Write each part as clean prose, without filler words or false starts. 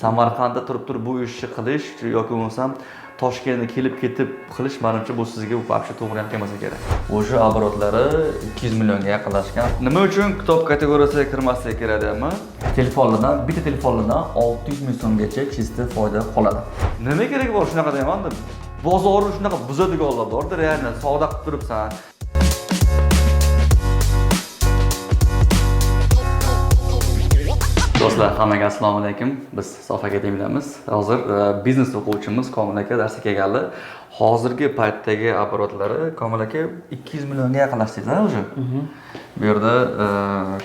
Samarqandda turib turib bu ishni qilish yoki bo'lmasam Toshkentga kelib ketib qilish, manimcha, bu sizga вообще to'g'ri ham kelmasa kerak. O'sha оборот lari 200 millionga yaqinlashgan. Nima uchun kitob kategoriyasiga kirmaslik kerak deyapman? Telefonlardan, bitta telefonlardan 600 ming so'mgacha чисто foyda qoladi. Nima keragi bor shunaqa deyapman-da. Bozorni shunaqa buzadiganlar borda, реально savdo qilib turibsan. Do'stlar, hammaga assalomu alaykum. Biz Sof Akademiyadamiz. Hozir biznes o'quvchimiz Komil aka darsga kelganlar. Hozirgi paytdagi оборот lari, Komil aka, 200 millionga yaqinlashdingiz, a, уже? Bu yerda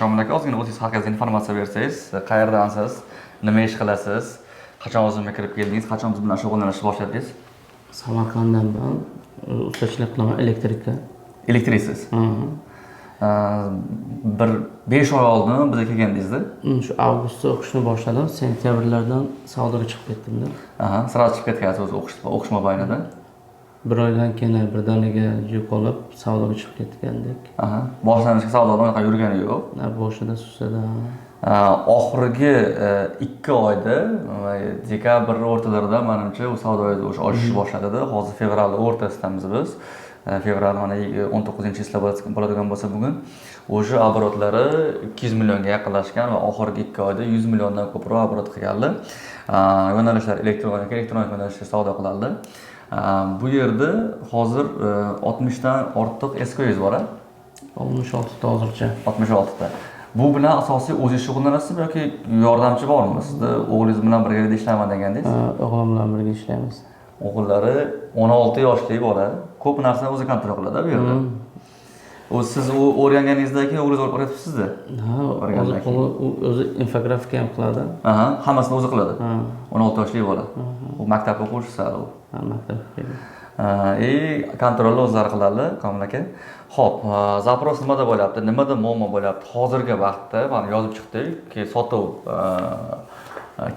Komil aka, ozgina o'zingiz haqingizda informatsiya bersangiz, qayerdansiz, nima ish qilasiz, qachon o'zimga kirib keldingiz, qachon biz bilan shug'ullanishni boshladingiz? Samarqanddanman. Ustachilik qilaman, elektrika. Elektriksiz. Bir 5 oy oldin bizga kelgandingizda? Shu avgustda o'qishni boshladim, sentyabrlardan savdoga chiqib ketdimda. Aha, сразу chiqib ketgansiz o'zi o'qish mobaynida. Bir oydan keyin birdaniga yuk olib savdoga chiqib ketgandik. Aha, boshlanishga savdoda unaqa yurgani yo'q. Na, boshida susada. Oxirgi 2 oyda, dekabr o'rtalarida, manimcha, u savdoyingiz o'sha oshishni boshladida. Hozir fevralni o'rtasidamiz biz. Fevral mana 19 числа bo'ladigan bo'lsa bugun. O'sha оборот lari 200 millionga yaqinlashgan va oxirgi 2 oyda 100 milliondan ko'proq оборот qilganlar. Yo'nalishlar elektronika yo'nalishida savdo qiladi. Bu yerda hozir 60 dan ortiq SKUingiz bor, a? 66 ta hozircha. 66 ta. Bu bilan asosiy o'zingiz shug'ullanasizmi yoki yordamchi bormi? Sizni o'g'lingiz bilan birgalikda ishlayman degandingiz. Ha, o'g'lim bilan birga ishlaymiz. O'g'illari 16 yoshli bola, ko'p narsani o'zi kontrol qiladi bu yerda. O'zi siz u o'rganganingizdan keyin o'g'lingiz o'rgatibsizda. Ha, O'rgandan o'zi u o'zi infografika ham qiladi. Aha, hammasini o'zi qiladi. Ha. 16 yoshli bola. U maktab o'quvchisi hali u. Ha, maktab. И kontrolni o'zlari qiladi, Komil aka. Xo'p, запрос nimada bo'lyapti? Nimada muammo bo'lyapti? Hozirgi vaqtda mana yozib chiqdik, sotuv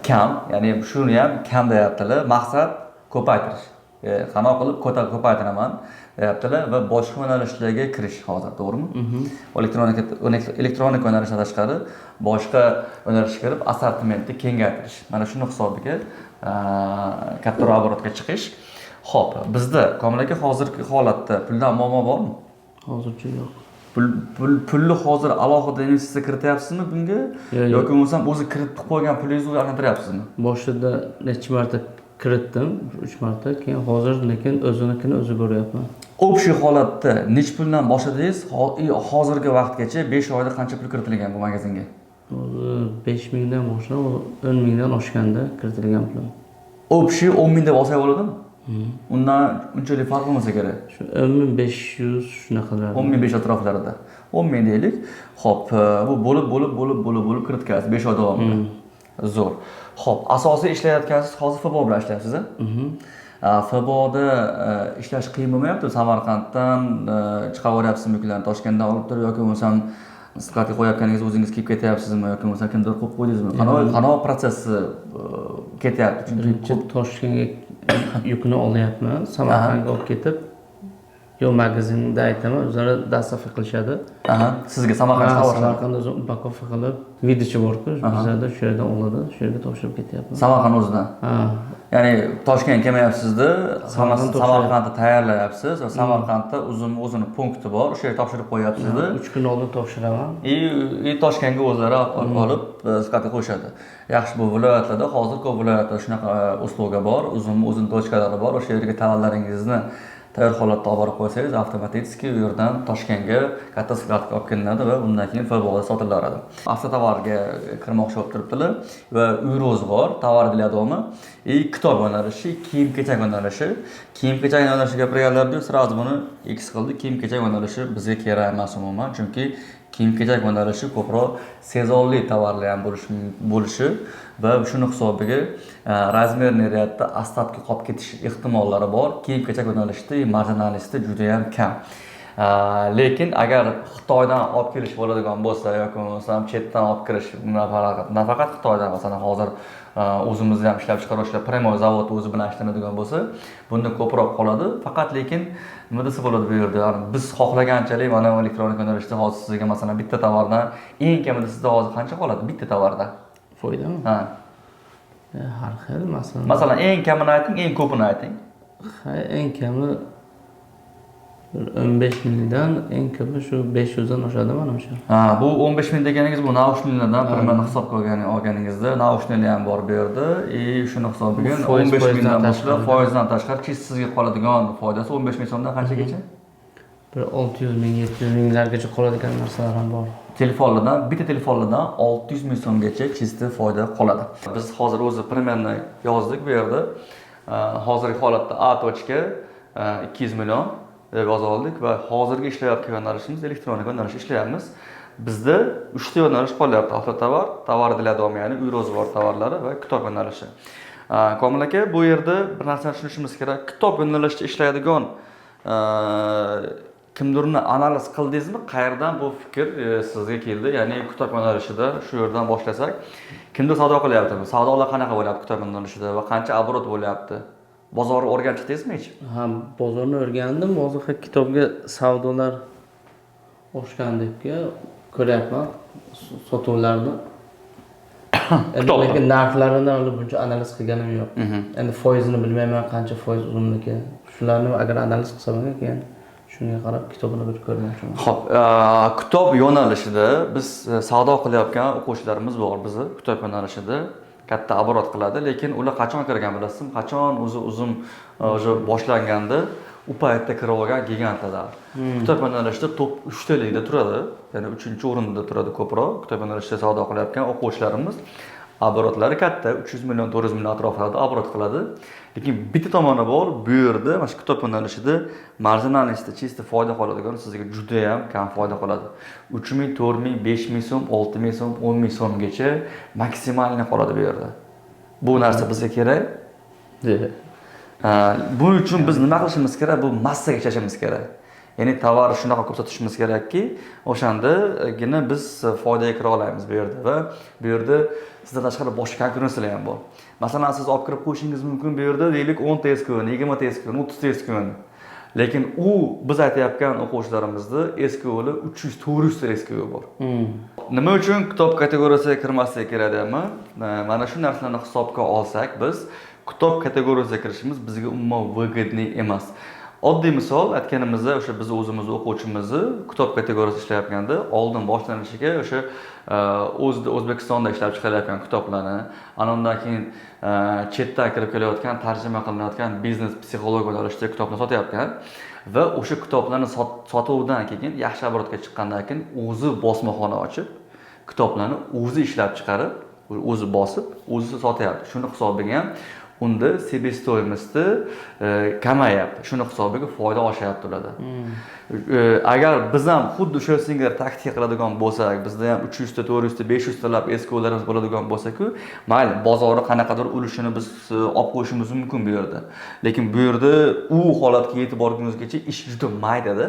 kam, ya'ni shuni ham kam deyaptilar. Maqsad ko'paytirish. Qanaqa qilib ko'paytiraman deyaptilar va boshqa yo'nalishlarga kirish hozir, to'g'rimi? Elektronika yo'nalishidan tashqari boshqa yo'nalishga kirib, assortimentni kengaytirish. Mana shuni hisobiga kattaroq оборот ga chiqish. Xo'p, bizda, Komil aka, hozirgi holatda puldan muammo bormi? Hozircha yo'q. Pulni hozir alohida investitsiya kirityapsizmi bunga? Yo'q. Yoki bo'lmasam o'zi kiritib qo'ygan pulingizni aylantiryapsizmi? Boshida necha marta kiritdim, uch marta, keyin hozir lekin o'zinikini o'zi ko'ryapman. Общий holatda necha puldan boshladingiz? Hozirgi vaqtgacha 5 oyda qancha pul kiritilgan bu magazinga? O'zi 5000 dan boshlab 10 000 dan oshganda kiritilgan pulim. Общий 10 ming deb olsak bo'ladimi? Undan unchalik farq bo'lmasa kerak. Shu 10 500, shunaqalar. 10 ming 5 atroflarida. 10 ming deylik. Xo'p, bu bo'lib bo'lib bo'lib bo'lib bo'lib kiritgansiz 5 oy davomida. Zo'r. Xo'p, asosiy ishlayotgansiz hozir FBO bilan ishlayapsiz, a? FBOda ishlash qiyin bo'lmayapti? Samarqanddan chiqaveryapsizmi yuklarni Toshkentdan olib turib yoki bo'lmasam skladga qo'yayotganingizni o'zingiz kiyib ketyapsizmi yoki bo'lmasam kimdir qo'yib qo'ydingizmi? Qanaqa protsessi ketyapti? Chunki Birinchi Toshkentga yukni olyapman, Samarqandga olib ketib, yo magazinda aytaman, o'zlari доставка qilishadi. Aha, sizga Samarqand Ha, chiqaverishadi. Samarqandda o'zi упаковка qilib, выдача borku, bizlarda shu yerdan oladi, shu yerga topshirib ketyapman. Samarqand o'zidan. Ha. Ya'ni Toshkentga kelmayapsizda, Samarqand. Samarqandda tayyorlayapsiz va Samarqandda o'zini punkti bor, o'sha yerga topshirib qo'yapsizda. 3 kun oldin topshiraman. И Toshkentga o'zlari olib skladga qo'yishadi. Yaxshi, bu viloyatlarda hozir ko'p viloyatlarda shunaqa услуга bor, o'zini точка lari bor. O'sha yerga tovarlaringizni tayyor holatda olib borib qo'ysangiz, avtomatik u yerdan Toshkentga katta skladga olib kelinadi va undan keyin FBOda sotilaveradi. Avtotovarga kirmoqchi bo'lib turibdilar va uy ro'zg'or, товар для дома и kitob yo'nalishi, kiyim kechak yo'nalishi. Kiyim kechak yo'nalishi gapirganlarda сразу buni X qildi. Kiyim kechak yo'nalishi bizga kerak emas umuman, chunki kiyim kechak yo'nalishi ko'proq sezonli tovarlar ham bo'lishi va shuni hisobiga размерный ряд da остатка qolib ketish ehtimollari bor. Kiyim kechak yo'nalishida маржинальность i juda ham kam. Lekin agar Xitoydan olib kelish bo'ladigan bo'lsa yoki bo'lmasam chetdan olib kirish, nafaqat Xitoydan, masalan, hozir o'zimizda ham ishlab chiqaruvchilar прямой zavod o'zi bilan ishlanadigan bo'lsa, bunda ko'proq qoladi. Faqat lekin nima desa bo'ladi bu yerda, yani biz xohlaganchalik mana elektronika yo'nalishida hozir sizga, masalan, bitta tovardan eng kamida sizda hozir qancha qoladi bitta tovardan? Foydami? Ha. Har xil, masalan. Masalan, eng kamini ayting, eng ko'pini ayting. Ha, eng kami bir 15 mingdan, eng ko'pi shu 500 dan oshadi manimcha. Ha, bu 15 ming deganingiz bu наушник lardan примерно hisobga olganingizda наушник lar ham bor bu yerda и shuni hisobiga Bu foiz, 15 foizdan mingdan boshlab tashqari. Foizdan tashqari чисто sizga qoladigan foydasi 15 ming so'mdan qanchagacha? Bir 600 ming, 700 minglargacha qoladigan narsalar ham bor. Telefonlardan, bitta telefonlardan 600 ming so'mgacha чисто foyda qoladi. Biz hozir o'zi примерно yozdik bu yerda. Hozirgi holatda А точка 200 million deb yozib oldik va hozirgi ishlayotgan yo'nalishimiz elektronika yo'nalishi ishlayapmiz. Bizda uchta yo'nalish qolyapti: avtotovar, товар для дома, ya'ni uy ro'zg'or tovarlari va kitob yo'nalishi. Komil aka, bu yerda bir narsani tushunishimiz kerak. Kitob yo'nalishida ishlaydigan kimdirni analiz qildingizmi? Qayerdan bu fikr sizga keldi? Ya'ni kitob yo'nalishida shu yerdan boshlasak, kimdir savdo qilyaptimi? Savdolar qanaqa bo'lyapti kitob yo'nalishida va qancha оборот bo'lyapti? Bozorni o'rganib chiqdingizmi hech? Ha, bozorni o'rgandim. Hozir kitobga savdolar oshgan deb ko'ryapman sotuvlarni. Endi Kitobni? Lekin narxlarini hali buncha analiz qilganim yo'q. Endi foizini bilmayman, qancha foiz uzumniki. Shularni agar analiz qilsam, keyin shunga qarab kitobini bir ko'rmoqchiman. Xo'p, kitob yo'nalishida biz savdo qilayotgan o'quvchilarimiz bor bizni kitob yo'nalishida katta оборот qiladi, lekin ular qachon kirgan, bilasizmi? Qachon o'zi uzum уже boshlanganda, u paytda kirib olgan gigantlar. Kitob yo'nalishida top uchtalikda turadi, ya'ni uchinchi o'rinda turadi ko'proq kitob yo'nalishida savdo qilayotgan o'quvchilarimiz. Оборот lari katta, 300 million, 400 million atrofida оборот qiladi. Lekin bitta tomoni bor, bu yerda mana shu kitob yo'nalishida маржинальность da чисто foyda qoladigan sizga juda ham kam foyda qoladi. 3 ming, 4 ming, 5 ming so'm, 6 ming so'm, 10 ming so'mgacha максимальный qoladi bu yerda. Bu narsa bizga kerak. Buning uchun biz nima qilishimiz kerak? Bu massaga ishlashimiz kerak. Ya'ni tovar shunaqa ko'p sotishimiz kerakki, o'shandagina biz foydaga kira olamiz bu yerda va bu yerda sizdan tashqari boshqa konkurensiyalar ham bor. Masalan, siz olib kirib qo'yishingiz mumkin bu yerda, deylik, 10 ta SKU ni, 20 ta SKU ni, 30 ta SKU ni. Lekin u biz aytayotgan o'quvchilarimizni SKUli 300, 400 ta SKU bor. Nima uchun kitob kategoriyasiga kirmaslik kerak deyapman? Mana shu narsalarni hisobga olsak, biz kitob kategoriyasiga kirishimiz bizga umuman выгодный emas. Oddiy misol aytganimizda, o'sha bizni o'zimizni o'quvchimizni kitob kategoriyasida ishlayotganda oldin boshlanishiga o'sha o'zida O'zbekistonda ishlab chiqarilayotgan kitoblarni, ana undan keyin chetdan kirib kelayotgan, tarjima qilinayotgan biznes, psixologiya yo'nalishidagi kitobni sotayotgan va o'sha kitoblarni sotuvdan keyin yaxshi оборот ga chiqqandan keyin o'zi bosmaxona ochib, kitoblarni o'zi ishlab chiqarib, o'zi bosib, o'zi sotyapti. Shuni hisobiga ham unda себестоимости kamayapti. Shuni hisobiga foyda oshyapti ularda. Agar biz ham xuddi o'sha singari taktika qiladigan bo'lsak, bizda ham 300 ta, 400 ta, 500 talab SKUlarimiz bo'ladigan bo'lsa-ku, mayli, bozorni qanaqadir ulushini biz olib qo'yishimiz mumkin bu yerda. Lekin bu yerda u holatga yetib borgunimizgacha ish juda maydada.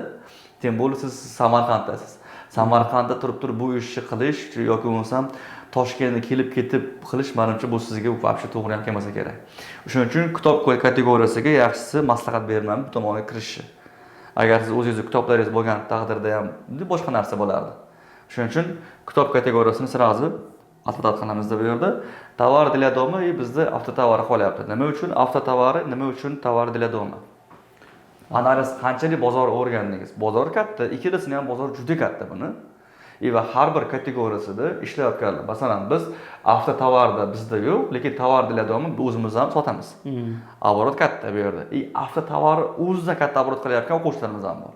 Тем более siz Samarqanddasiz. Samarqandda turib turib bu ishni qilish yoki bo'lmasam Toshkentga kelib ketib qilish, manimcha, bu sizga вообще to'g'ri ham kelmasa kerak. Shuning uchun kitob kategoriyasiga yaxshisi maslahat bermayman bu tomonga kirishni. Agar siz o'zingizni kitoblaringiz bo'lgan taqdirda ham boshqa narsa bo'lardi. Shuning uchun kitob kategoriyasini сразу отвод qilamizda bu yerda. Товар для дома и bizda avtotovari qolyapti. Nima uchun avtotovari, nima uchun товар для дома? Analiz qanchalik bozor o'rgandingiz? Bozor katta, ikkalasini ham bozor juda katta buni. И va har bir kategoriyasida ishlayotganlar. Masalan, biz avtotovarda bizda yo'q, lekin товар для дома o'zimiz ham sotamiz. Оборот katta bu yerda. И avtotovar o'zidan katta оборот qilayotgan o'quvchilarimiz ham bor.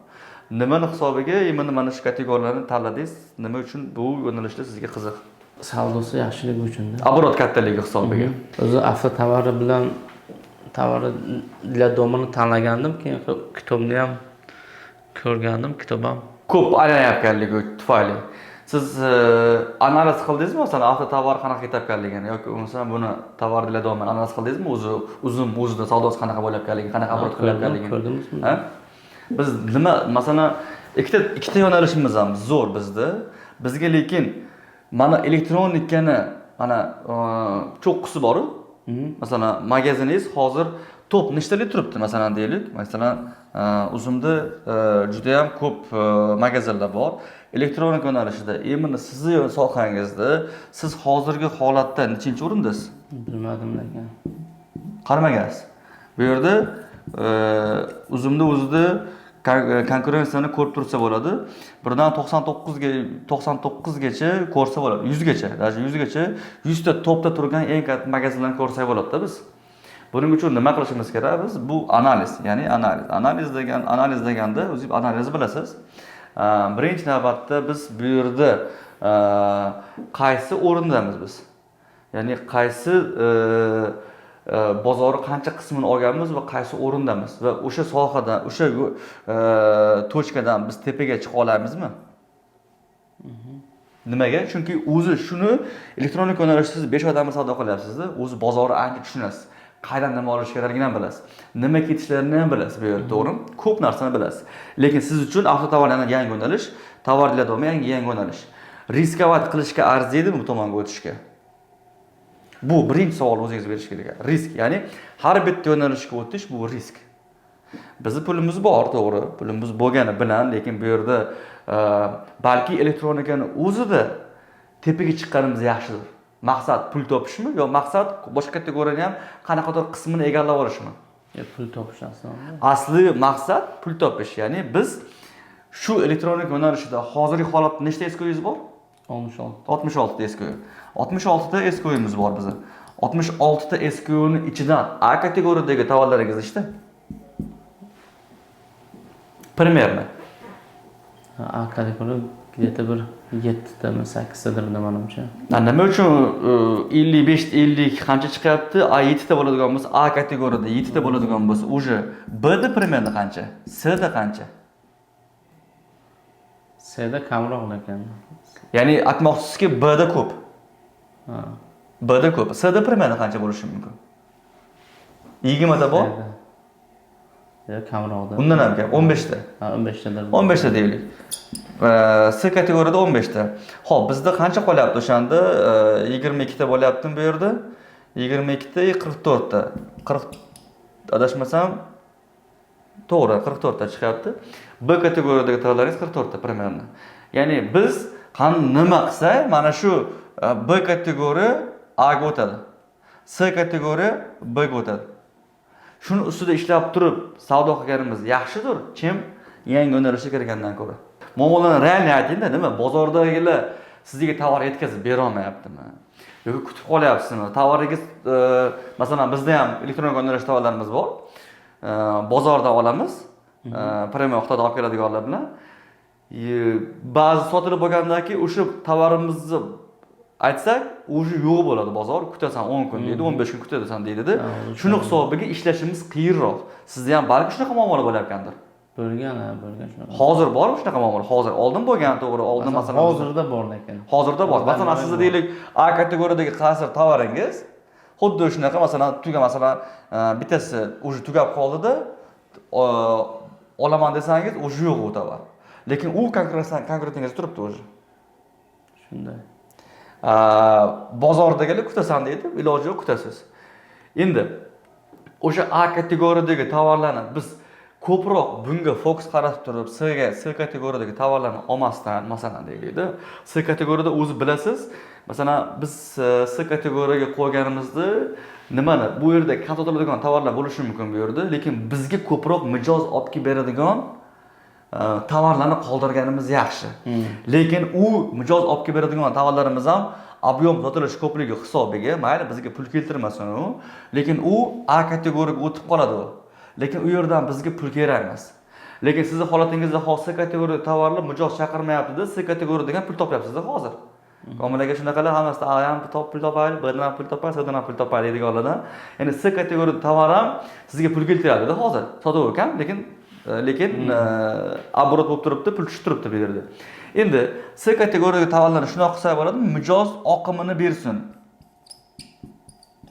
Nimani hisobiga именно mana shu kategoriyalarni tanladingiz? Nima uchun bu yo'nalishda sizga qiziq? Savdosi yaxshiligi uchun-da. Оборот kattaligi hisobiga. O'zi avtotovari bilan товар для дома ni tanlagandim, keyin kitobni ham ko'rgandim, kitob ham ko'p aylanayotganligi tufayli. Siz analiz qildingizmi, masalan, avtotovar qanaqa ketayotganligini yoki bo'lmasam buni товар для дома analiz qildingizmi? O'zi uzum o'zida savdosi qanaqa bo'layotganligini, qanaqa оборот qilayotganligini? Ko'rdim. Ha? Biz nima, masalan, ikkita yo'nalishimiz ham zo'r bizda. Bizga lekin mana elektronikani mana cho'qqisi bor-u. Masalan, magaziningiz hozir top nechtalik turibdi, masalan, deylik. Masalan, uzumda juda ham ko'p magazinlar bor. Elektronika yo'nalishida, именно sizni sohangizda siz hozirgi holatda nechinchi o'rindasiz? Bilmadim lekin. Qaramagansiz. Bu yerda Uzumda o'zida konkurensiyani ko'rib tursa bo'ladi. Birdan 99 ga, 99 gacha ko'rsa bo'ladi, 100 gacha, даже 100 gacha, 100 ta topda turgan eng katta magazinlarni ko'rsak bo'ladida. Biz buning uchun nima qilishimiz kerak? Biz bu analiz, ya'ni analiz, analiz deganda o'zingiz analizni bilasiz. Birinchi navbatda biz bu yerda qaysi o'rindamiz biz, ya'ni qaysi bozorni qancha qismini olganmiz va qaysi o'rindamiz va o'sha sohadan, o'sha точка dan biz tepaga chiqa olamizmi? Nimaga? Chunki o'zi shuni elektronik yo'nalishda siz besh odamni savdo qilyapsizda, o'zi bozorni ancha tushunasiz, qayerdan nima olish kerakligini ham bilasiz, nima ketishlarini ham bilasiz bu yerda, to'g'rimi? Ko'p narsani bilasiz. Lekin siz uchun avtotovar yana yangi yo'nalish, tovar deyiladi, yangi yo'nalish. Рисковать qilishga arziydimi bu tomonga o'tishga? Bu birinchi savol o'zingizga berish kerak. Risk, ya'ni har bitta yo'nalishga o'tish bu risk. Bizni pulimiz bor, to'g'ri, pulimiz bo'lgani bilan, lekin bu yerda balki elektronikani o'zida tepaga chiqqanimiz yaxshidir. Maqsad pul topishmi yo maqsad boshqa kategoriyani ham qanaqadir qismini egallab olishmi? Pul topish asli. Asli maqsad pul topish. Ya'ni biz shu elektronika yo'nalishida hozirgi holatda nechta SKUingiz bor? 66. 66 ta SKU. 66 ta SKUimiz bor bizni. 66 ta SKUni ichidan A kategoriyadagi tovarlaringiz nechta? Примерно. A kategoriya где-то bir yettitami, sakkiztadir manimcha. Nima uchun 55, 50 qancha chiqyapti? A yettita bo'ladigan bo'lsa, A kategoriyada yettita bo'ladigan bo'lsa, уже B da примерно qancha? C da qancha? C'da kamroq lekin. Ya'ni aytmoqchisizki, B da ko'p. Ha. B da ko'p. C da примерно qancha bo'lishi mumkin? 20 ta bor? Yo'q, kamroqda. Undan ham kam, 15 ta. Ha, 15 tadir. 15 ta deylik. C kategoriyada 15 ta. Xo'p, bizda qancha qolyapti o'shanda? 22 ta bo'lyaptimi bu yerda? 22 ta, 44 ta. 40, adashmasam, to'g'ri, 44 ta chiqyapti. B kategoriyadagi tovarlaringiz 44 ta примерно. Ya'ni biz nima qilsak, mana shu B kategoriya A ga o'tadi. C kategoriya B ga o'tadi. Shuni ustida ishlab turib savdo qilganimiz yaxshidir, чем yangi yo'nalishga kirgandan ko'ra. Muammolarni реально aytingda, nima, bozordagilar sizga tovar yetkazib berolmayaptimi? Yoki kutib qolyapsizmi? Tovaringiz masalan, bizda ham elektron yo'nalish tovarlarimiz bor. Bozorda olamiz. Прямо Xitoydan olib keladiganlar bilan. Ba'zi sotilib bo'lgandan keyin o'sha tovarimizni aytsak, уже yo'q bo'ladi bozor, kutasan 10 kun deydi, 15 kun kutasan deydida. Ha, o'sha. Shuni hisobiga ishlashimiz qiyinroq. Sizda ham balki shunaqa muammolar bo'layotgandir. Bo'lgan, ha, bo'lgan shunaqa. Hozir bormi shunaqa muammolar? Hozir, oldin bo'lgan, to'g'ri, oldin masalan hozirda bor lekin. Hozirda bor. Hozirda Masalan, bor. Sizda deylik A kategoriyadagi qaysidir tovaringiz xuddi shunaqa, masalan, tuga, masalan, bittasi уже tugab qoldida, olaman desangiz, уже yo'q u tovar. Lekin u konkurentingizda turibdi уже. Shunday. Bozordagilar kutasan deydi, iloji yo'q, kutasiz. Endi o'sha A kategoriyadagi tovarlarni biz ko'proq bunga fokus qaratib turib, C ga, C kategoriyadagi tovarlarni olmasdan, masalan deylikda, C kategoriyada o'zi bilasiz, masalan, biz C kategoriyaga qo'yganimizda nimani, bu yerda kam sotiladigan tovarlar bo'lishi mumkin bu yerda, lekin bizga ko'proq mijoz olib kelib beradigan tovarlarni qoldirganimiz yaxshi. Lekin u mijoz olib kelib beradigan tovarlarimiz ham объем sotilishi ko'pligi hisobiga, mayli, bizga pul keltirmasin u, lekin u A kategoriyaga o'tib qoladi u. Lekin u yerdan bizga pul kerak emas. Lekin sizni holatingizda hozir C kategoriyada tovarlar mijoz chaqirmayapti-da, C kategoriya degan pul topyapsiz-da hozir. Komil aka shunaqalar hammasida A ham pul topaylik, Bdan ham pul topaylik, Cdan ham pul topaylik deydiganlardan. Ya'ni C kategoriyada tovar ham sizga pul keltiradida hozir. Sotuv kam, lekin оборот bo'lib turibdi, pul tushib turibdi bu yerda. Endi C kategoriyadagi tovarlarni shunaqa qilsak bo'ladi, mijoz oqimini bersin.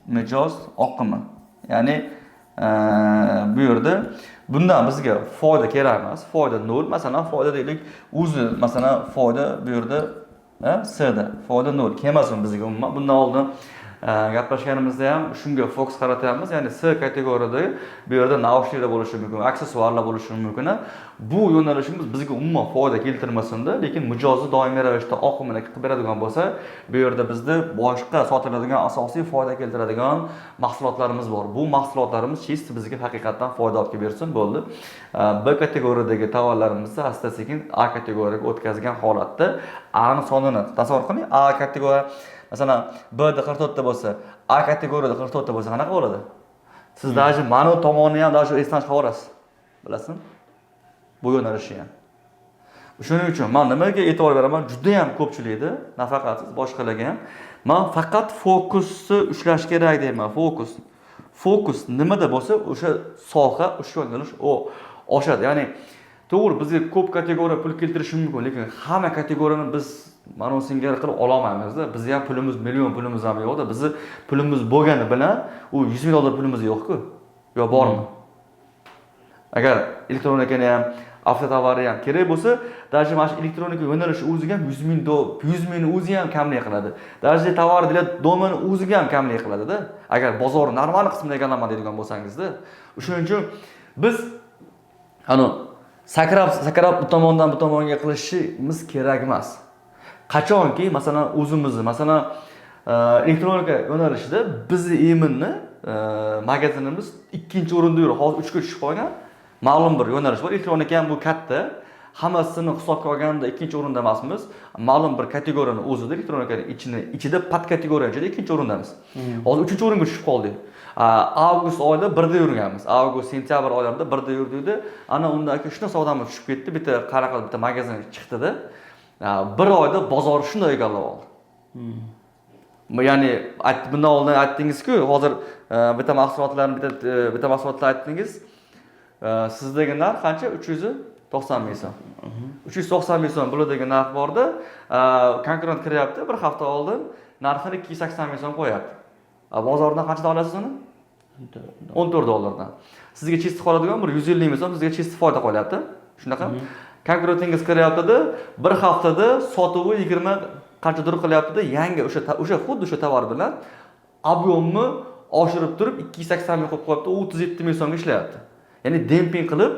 Mijoz oqimi. Ya'ni bu yerda bundan bizga foyda kerak emas. Foyda nol. Masalan, foyda deylik, o'zi masalan foyda bu yerda, C'da foyda nol kelmasin bizga umuman. Bundan oldin Gaplashganimizda ham shunga fokus qaratyapmiz, ya'ni C kategoriyada bu yerda наушник lar bo'lishi mumkin, aksessuarlar bo'lishi mumkin. Bu yo'nalishimiz bizga umuman foyda keltirmasinda, lekin mijozni doimiy ravishda oqimini qilib beradigan bo'lsa, bu yerda bizni boshqa sotiladigan asosiy foyda keltiradigan mahsulotlarimiz bor. Bu mahsulotlarimiz чисто bizga haqiqatdan foyda olib kelib bersin, bo'ldi. B kategoriyadagi tovarlarimizni asta sekin A kategoriyaga o'tkazgan holatda A ni sonini tasavvur qiling. A kategoriya, masalan, Bda 44 ta bo'lsa, A kategoriyada 44 ta bo'lsa, qanaqa bo'ladi? Siz даже mana bu tomonni ham даже esdan chiqarib yuborasiz, bilasizmi, bu yo'nalishni ham. Shuning uchun man nimaga e'tibor beraman? Judayam ko'pchilikda, nafaqat siz, boshqalarga ham, man faqat fokusni ushlash kerak deyman. Fokus nimada bo'lsa, o'sha soha, o'sha yo'nalish u oshadi. Ya'ni to'g'ri, bizga ko'p kategoriya pul keltirishi mumkin, lekin hamma kategoriyani biz mana singari qilib ololmaymizda. Bizni ham pulimiz, million pulimiz ham yo'qda. Bizni pulimiz bo'lgani bilan u 100 ming dollar pulimiz yo'qku, yo bormi? Agar elektronikani ham, avtotovarni ham kerak bo'lsa, даже mana shu elektronika yo'nalishi o'ziga ham 100 ming, 100 mingni o'zi ham kamlik qiladi. Даже товар для дома ni o'ziga ham kamlik qiladida, agar bozorni normal qismini egallaman deydigan bo'lsangizda. Shuning uchun biz anavi sakrab sakrab bu tomondan bu tomonga qilishimiz kerak emas. Qachonki, masalan, o'zimizni, masalan, elektronika yo'nalishida bizni именно magazinimiz ikkinchi o'rinda yuradi, hozir uchga tushib qolgan. Ma'lum bir yo'nalish bor, elektronika ham bu katta, hammasini hisobga olganda ikkinchi o'rinda emasmiz. Ma'lum bir kategoriyani o'zida, elektronikani ichida под kategoriya ichida ikkinchi o'rindamiz. Hozir uchinchi o'ringa tushib qoldik. Avgust oyida birda yurganmiz, avgust, sentyabr oylarida birda yurdikda. Ana undan keyin shunday savdomiz tushib ketdi. Bitta qanaqa bitta magazin chiqdida, bir oyda bozorni shunday egallab oldi. Ya'ni bundan oldin aytdingizku, hozir bitta mahsulotlarni, bitta mahsulotlar aytdingiz. Sizdagi narx qancha? 390 ming so'm. 390 ming so'm bulardagi narx borda, konkurent kiryapti, bir hafta oldin narxini 280 ming so'm qo'yapti. Bozordan qanchadan olasiz uni? 14 dollardan. Sizga чисто qoladigan bir 150 ming so'm sizga чисто foyda qolyapti. Shunaqa. Konkurentingiz kiryaptida, bir haftada sotuvi 20 qanchadir qilyaptida, yangi o'sha xuddi o'sha tovar bilan объем ni oshirib turib 280 ming qo'yib qo'yapti, u 37 ming so'mga ishlayapti. Ya'ni demping qilib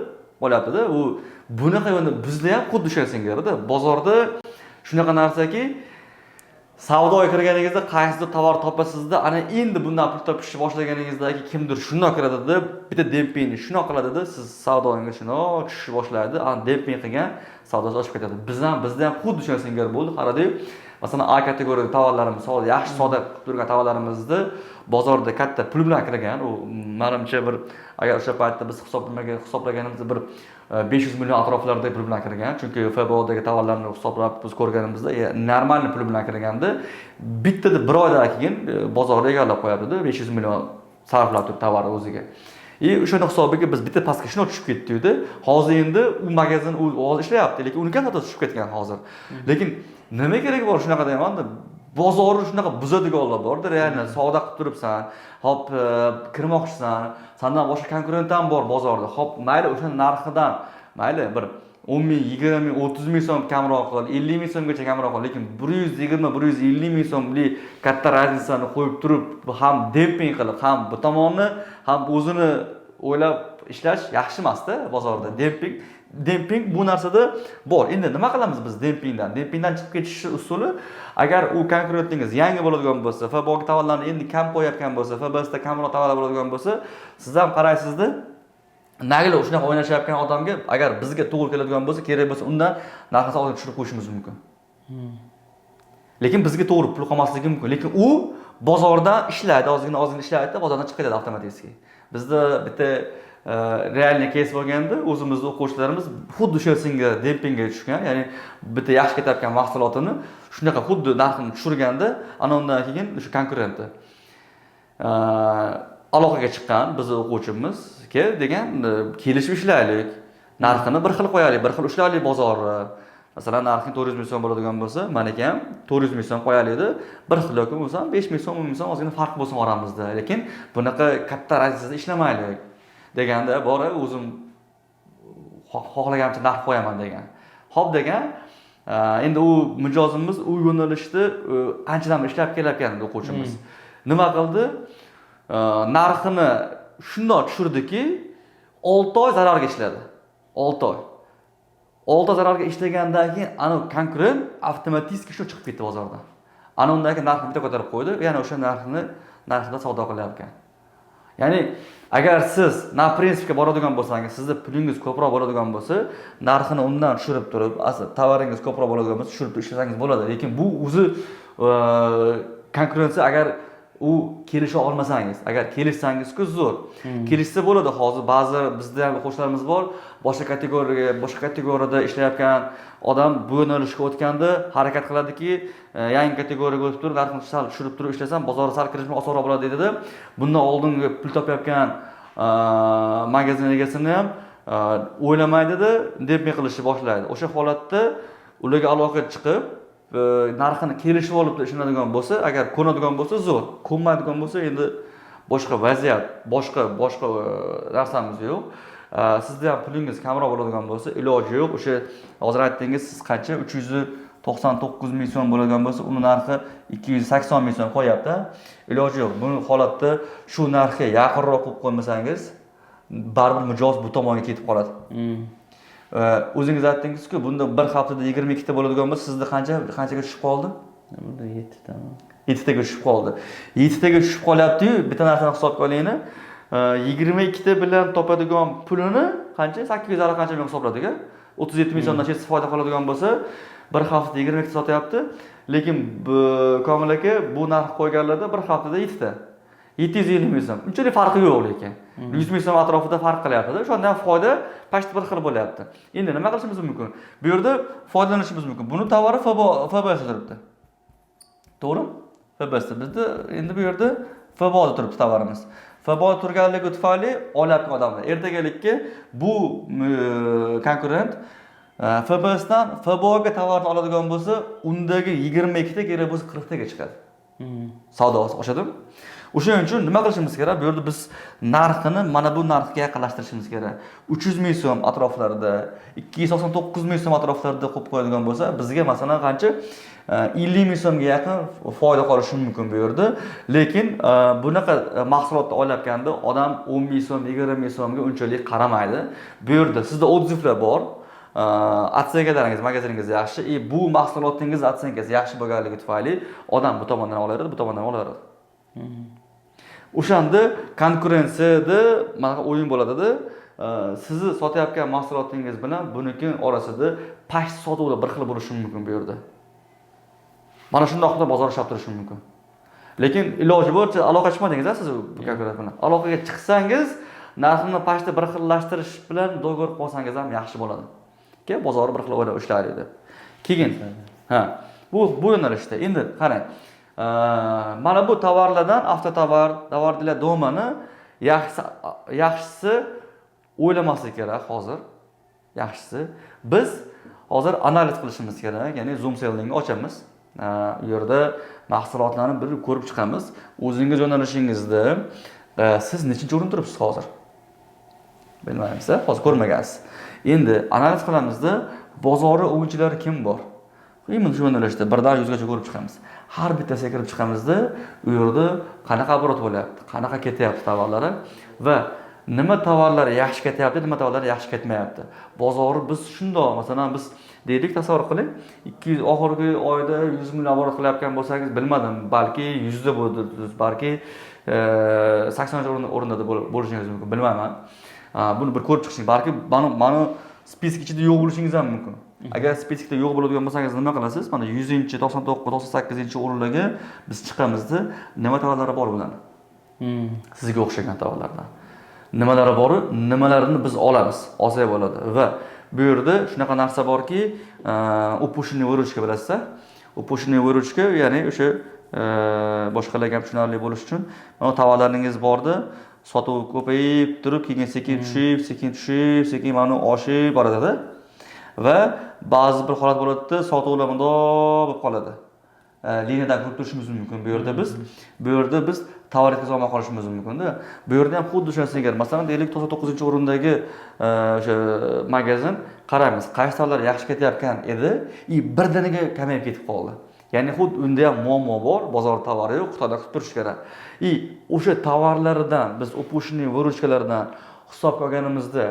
olyaptida. U bunaqa yo'lni bizda ham xuddi o'sha singarida bozorda shunaqa narsaki, savdoga kirganingizda qaysidir tovar topasizda, ana endi bundan pul topishni boshlaganingizda kimdir shundoq kiradida, bitta dempingni shundoq qiladida, siz savdoyingiz shundoq tushishni boshlaydi. Ana demping qilgan savdosi oshib ketadi. Biz ham, bizda ham xuddi shunga singari bo'ldi. Qaradik, masalan, A kategoriyadagi tovarlarimiz, yaxshi savdo qilib turgan tovarlarimizni bozorda katta pul bilan kirgan. U manimcha bir, agar o'sha paytda biz hisoblaganimizda bir 500 million atroflarida pul bilan kirgan, chunki FBOdagi tovarlarni hisoblab biz ko'rganimizda нормальный pul bilan kirganda, bittada bir oydan keyin bozorni egallab qo'yaptida, 500 million sarflab turib tovarni o'ziga. И o'shani hisobiga biz bitta pastga shundoq tushib ketdikda. Hozir endi u magazin, u hozir ishlayapti, lekin uniki ham savdosi tushib ketgan hozir. Lekin nima keragi bor shunaqa deymanda, bozorni shunaqa buzadiganlar borda. Реально savdo qilib turibsan, hop, kirmoqchisan, sandan boshqa konkurent ham bor bozorda. Hop, mayli, o'sha narxidan mayli bir 10 ming, 20 ming, 30 ming so'm kamroq qil, 50 ming so'mgacha kamroq qil, lekin 120, 150 ming so'mlik katta разница ni qo'yib turib, ham demping qilib, ham bu tomonni, ham o'zini o'ylab ishlash yaxshi emasda. Bozorda demping bu narsada bor. Endi nima qilamiz biz dempingdan? Dempingdan chiqib ketish usuli: agar u konkurentingiz yangi bo'ladigan bo'lsa, FBO tovarlarni endi kam qo'yayotgan bo'lsa, FBSda kamroq tovarlar bo'ladigan bo'lsa, siz ham qaraysizda, нагло shunaqa o'ynashayotgan odamga, agar bizga to'g'ri keladigan bo'lsa, kerak bo'lsa, undan narxini ozgina tushirib qo'yishimiz mumkin. Lekin bizga to'g'ri pul qolmasligi mumkin, lekin u bozorda ishlaydi, ozgina ozgina ishlaydida, bozordan chiqib ketadi avtomatik. Bizda bitta реальный кейс bo'lganda, o'zimizni o'quvchilarimiz xuddi o'sha senga dempingga tushgan, ya'ni bitta yaxshi ketayotgan mahsulotini shunaqa xuddi narxini tushirganda, ana undan keyin o'sha konkurenti aloqaga chiqqan. Bizni o'quvchimiz kel degan, kelishib ishlaylik, narxini bir xil qo'yaylik, bir xil ushlaylik bozorni. Masalan, narxing 400 ming so'm bo'ladigan bo'lsa, maniki ham 400 ming so'm qo'yaylikda, bir xil yoki bo'lmasa 5 ming so'm, 10 ming so'm ozgina farq bo'lsin oramizda, lekin bunaqa katta разница da ishlamaylik deganda, bor, o'zim xohlaganimcha narx qo'yaman degan. Ho'p degan. Endi u mijozimiz u yo'nalishda anchadan beri ishlab kelayotgan edi o'quvchimiz. Nima qildi? Narxini shundoq tushirdiki, 6 oy zararga ishladi. 6 oy. 6 oy zararga ishlagandan keyin anavi konkurent avtomatik shu chiqib ketdi bozordan. Ana undan keyin narxni bitta ko'tarib qo'ydi, yana o'sha narxida savdo qilyapkan. Ya'ni agar siz на принцип ga boradigan bo'lsangiz, sizni pulingiz ko'proq bo'ladigan bo'lsa, narxini undan tushirib turib, asl tovaringiz ko'proq bo'ladigan bo'lsa, tushirib turib ishlasangiz bo'ladi. Lekin bu o'zi konkurensiya, agar u kelisha olmasangiz, agar kelishsangiz-ku zo'r. Kelishsa bo'ladi. Hozir ba'zi bizda ham qo'shnilarimiz bor, boshqa kategoriyaga, boshqa kategoriyada ishlayotgan odam bu yo'nalishga o'tganda harakat qiladiki, yangi kategoriyaga o'tib turib, narxini sal tushirib turib ishlasam, bozorga sal kirishim osonroq bo'ladi deydida. Bundan oldingi pul topayotgan magazin egasini ham o'ylamaydida, deb qilishni boshlaydi. O'sha holatda ularga aloqa chiqib, narxini kelishib olib ishlanadigan bo'lsa, agar ko'nadigan bo'lsa zo'r, ko'nmaydigan bo'lsa endi boshqa vaziyat, boshqa narsamiz yo'q. Sizda ham pulingiz kamroq bo'ladigan bo'lsa, iloji yo'q. O'sha hozir aytdingiz, siz qancha, 399 ming so'm bo'ladigan bo'lsa, uni narxi 280 ming so'm qo'yyapti. Iloji yo'q. Bu holatda shu narxga yaqinroq qo'yib qo'ymasangiz, baribir mijoz bu tomonga ketib qoladi. O'zingiz aytdingizku, bunda bir haftada 22 ta bo'ladigan bo'lsa, sizda qanchaga tushib qoldi? Bunda yettitami? Yettitaga tushib qoldi. Yettitaga tushib qolyapti-yu, bitta narsani hisobga olinglar. 22 ta bilan topadigan pulini qancha? 800 qancha ming hisobladik, a? 37 ming so'mdan chest foyda qoladigan bo'lsa, bir haftada 22 ta sotyapti. Lekin Komil aka bu narx qo'yganlarda bir haftada yettita. 750 ming so'm. Unchalik farqi yo'q lekin. 100 ming so'm atrofida farq qilyapti-da. O'shanda ham foyda почти bir xil bo'lyapti. Endi nima qilishimiz mumkin? Bu yerda foydalanishimiz mumkin. Buni tovari FBO, FBS turibdi. To'g'rimi? FBS. Bizda endi bu yerda FBO turibdi tovarimiz. FBO turganligi tufayli olyapti odamlar. Ertagalikka bu konkurent FBSdan FBOga tovarni oladigan bo'lsa, undagi 22 ta kerak bo'lsa 40 taga chiqadi. Savdosi oshadimi? O'shaning uchun nima qilishimiz kerak? Bu yerda biz narxini mana bu narxga yaqinlashtirishimiz kerak. 300 ming so'm atroflarida, 299 ming so'm atroflarida qo'yib qo'yadigan bo'lsa, bizga masalan qancha, 50 ming so'mga yaqin foyda qolishi mumkin bu yerda. Lekin bunaqa mahsulotni olayotganda odam 10 ming so'm, 20 ming so'mga unchalik qaramaydi. Bu yerda sizda отзыв lar bor. Оценка laringiz, magaziningiz yaxshi и bu mahsulotingiz оценка si yaxshi bo'lganligi tufayli odam bu tomondan olaveradi, bu tomondan olaveradi. O'shanda konkurensiyada mana o'yin bo'ladida, sizni sotayotgan mahsulotingiz bilan buniki orasida past sotuvda bir xil bo'lishi mumkin bu yerda. Mana shundoq qilib bozor ushlab turishi mumkin. Lekin iloji boricha aloqa chiqmadingiz siz bu konkurent bilan. Aloqaga chiqsangiz, narxini pastda bir xillashtirish bilan договор qilib olsangiz ham yaxshi bo'ladi. Keyin bozorni bir xil o'ylab ishlaylik deb. Keyin ha, bu yo'nalishda endi qarang. Mana bu tovarlardan avtotovar, товар для дома ni yaxshisi o'ylamaslik kerak hozir. Yaxshisi biz hozir analiz qilishimiz kerak, ya'ni Zoom Selling ochamiz. U yerda mahsulotlarni bir ko'rib chiqamiz. O'zingiz yo'nalishingizda siz nechinchi o'rinda turibsiz hozir? Bilmaymiz, hozir ko'rmagansiz. Endi analiz qilamizda, bozorda o'yinchilari kim bor? Именно shu yo'nalishda birdan 100gacha ko'rib chiqamiz. Har bittasiga kirib chiqamizda, u yerda qanaqa оборот bo'lyapti, qanaqa ketyapti tovarlari va nima tovarlar yaxshi ketyapti, nima tovarlar yaxshi ketmayapti. Bozorni biz shundoq, masalan, biz deylik, tasavvur qiling, 200 oxirgi oyda 100 million оборот qilayotgan bo'lsangiz, bilmadim, balki 100 da bo'ldi, balki 80 o'rinda bo'lishingiz mumkin, bilmayman. Buni bir ko'rib chiqishing, balki mani список ichida yo'q bo'lishingiz ham mumkin. Agar список da yo'q bo'ladigan bo'lsangiz, nima qilasiz? Mana 100, 99, 98 o'rinlarga biz chiqamizda, nima tovarlari bor bularni? Sizga o'xshagan tovarlardan. Nimalari boru, nimalarini biz olamiz, olsak bo'ladi. Va bu yerda shunaqa narsa borki, упущенный выручка bilasiz? Упущенный выручка, ya'ni o'sha boshqalarga ham tushunarli bo'lishi uchun, mana tovarlaringiz borda, sotuv ko'payib turib, keyin sekin tushib, sekin tushib, sekin mana oshib boradida. Va ba'zi bir holat bo'ladida, sotuvlar bundoq bo'lib qoladi. Liniyadan ko'rib turishimiz mumkin bu yerda biz. Bu yerda biz tovar yetkaza olmay qolishimiz mumkin-da. Bu yerda ham xuddi shu narsa. Masalan, deylik, 99-o'rindagi o'sha magazin qaraymiz, qaysi tovarlar yaxshi ketayotgan edi и birdaniga kamayib ketib qoldi. Ya'ni xuddi unda ham muammo bor, bozor tovari yo'q, Xitoyda qilib turish kerak. И o'sha tovarlaridan biz упущенный выручка lardan hisobga olganimizda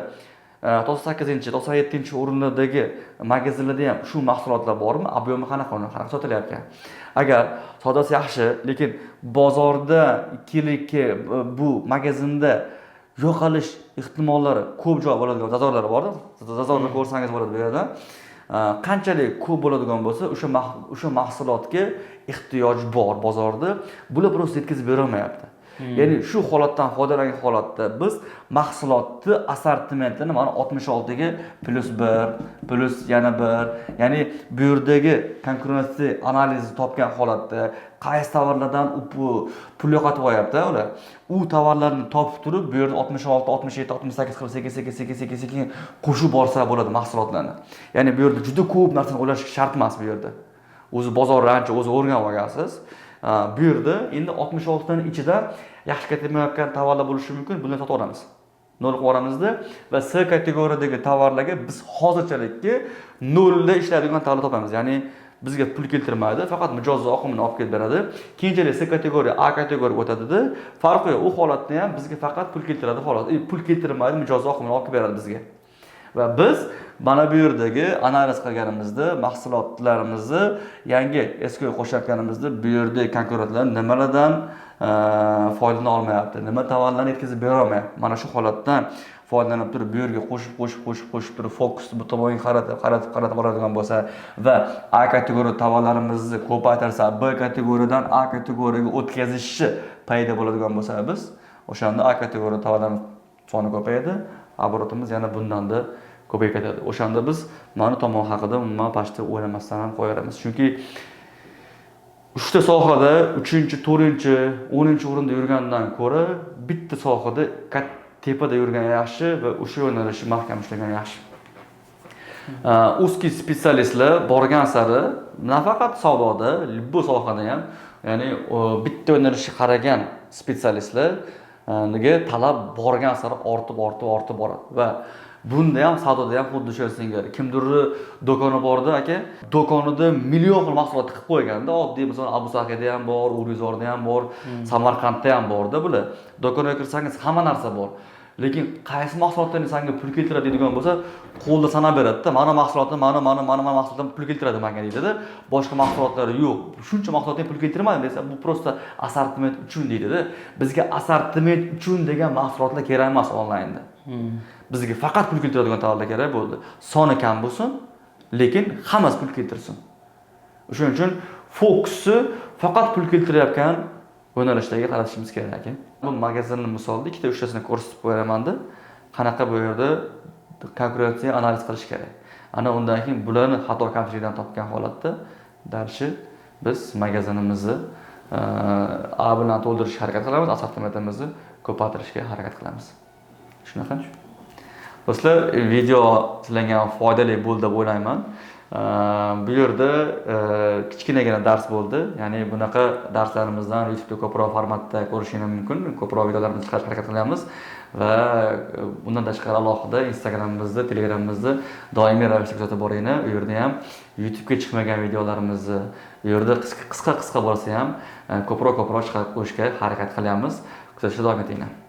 98, 97-o'rinlardagi magazinlarda ham shu mahsulotlar bormi? Объем i qanaqa, uni qanaqa sotilyapti? Agar savdosi yaxshi, lekin bozorda ikkilikka bu magazinda yo'qolish ehtimollari ko'p joy bo'ladigan зазор lari bor. Зазор ni ko'rsangiz bo'ladi bu yerda. Qanchalik ko'p bo'ladigan bo'lsa, o'sha mahsulotga ehtiyoj bor bozorda. Bular просто yetkazib berolmayapti. Ya'ni shu holatdan foydalangan holatda biz mahsulotni assortimentini mana 66 ga plyus 1, plyus yana 1, ya'ni bu yerdagi konkurensiya analizni topgan holatda qaysi tovarlardan u pul yo'qotib olyapti ular. U tovarlarni topib turib, bu yerda 66, 67, 68 qilib sekin sekin sekin sekin sekin qo'shib borsa bo'ladi mahsulotlarni. Ya'ni bu yerda juda ko'p narsani o'ylash shart emas bu yerda. O'zi bozorni ancha o'zi o'rganib olgansiz. Bu yerda endi 66 tani ichida yaxshi ketmayotgan tovarlar bo'lishi mumkin, buni sotib olamiz. Nol qilib yuboramizda va C kategoriyadagi tovarlarga biz hozirchalikka nolda ishlaydigan tovarlar topamiz. Ya'ni bizga pul keltirmaydi, faqat mijoz oqimini olib kelib beradi. Keyinchalik C kategoriya A kategoriyaga o'tadida, farqi yo'q. U holatda ham bizga faqat pul keltiradi xolos. Pul keltirmaydi, mijoz oqimini olib kelib beradi bizga. Va biz mana bu yerdagi analiz qilganimizda mahsulotlarimizni yangi SKU qo'shayotganimizda bu yerda konkurentlar nimalardan foydalana olmayapti, nima tovarlarni yetkazib bera olmayapti. Mana shu holatdan foydalanib turib bu yerga qo'shib qo'shib qo'shib qo'shib turib fokusni bu tomonga qaratib qaratib qaratib boradigan bo'lsa va A kategoriya tovarlarimizni ko'paytirsa, B kategoriyadan A kategoriyaga o'tkazishi paydo bo'ladigan bo'lsa, biz o'shanda A kategoriya tovarlarni soni ko'payadi, оборот imiz yana bundanda ko'payib ketadi. O'shanda biz mana tomon haqida umuman почти o'ylamasdan ham qo'yaveramiz. Chunki uchta sohada uchinchi, to'rtinchi, 10-o'rinda yurgandan ko'ra bitta sohada tepada yurgan yaxshi va o'sha yo'nalishni mahkam ushlagan yaxshi. Узкий специалист lar borgan sari nafaqat savdoda, bu sohada ham, ya'ni bitta yo'nalishga qaragan специалист larga talab borgan sari ortib, ortib, ortib boradi va bunda ham, savdoda ham xuddi shu singari. Kimdirni do'koni borda, aka, do'konida million xil mahsulot tiqib qo'yganda, oddiy misol Abu Sahiyda ham bor, Urizorda ham bor, Samarqandda ham borda bular. Do'konga kirsangiz hamma narsa bor. Lekin qaysi mahsulotdan sanga pul keltiradi deydigan bo'lsa, qo'lda sanab beradida, mana mahsulotni, mana mana mana mana mahsulotdan pul keltiradi manga deydida. Boshqa mahsulotlari yo'q. Shuncha mahsulotdan pul keltirmadim desa, bu просто assortiment uchun deydida. Bizga assortiment uchun degan mahsulotlar kerak emas onlaynda. Bizga faqat pul keltiradigan tovarlar kerak bo'ldi. Soni kam bo'lsin, lekin hammasi pul keltirsin. O'shaning uchun fokusni faqat pul keltirayotgan yo'nalishlarga qaratishimiz kerak, aka. Bu magazinni misolida ikkita uchtasini ko'rsatib qo'yamanda, qanaqa bu yerda konkurensiya analiz qilish kerak. Ana undan keyin bularni xato kamchilikdan topgan holatda дальше biz magazinimizni A bilan to'ldirishga harakat qilamiz, assortimentimizni ko'paytirishga harakat qilamiz. Shunaqa. Do'stlar, video sizlarga ham foydali bo'ldi deb o'ylayman. Bu yerda kichkinagina dars bo'ldi. Ya'ni bunaqa darslarimizdan YouTube'da ko'proq formatda ko'rishingiz mumkin. Ko'proq videolarimizni chiqarishga harakat qilamiz va bundan tashqari alohida Instagramimizda, Telegramimizda doimiy ravishda kuzatib boringlar. U yerda ham YouTube'ga chiqmagan videolarimizni u yerda qisqa qisqa bo'lsa ham ko'proq ko'proq chiqarib qo'yishga harakat qilyapmiz. Kuzatishda davom etinglar.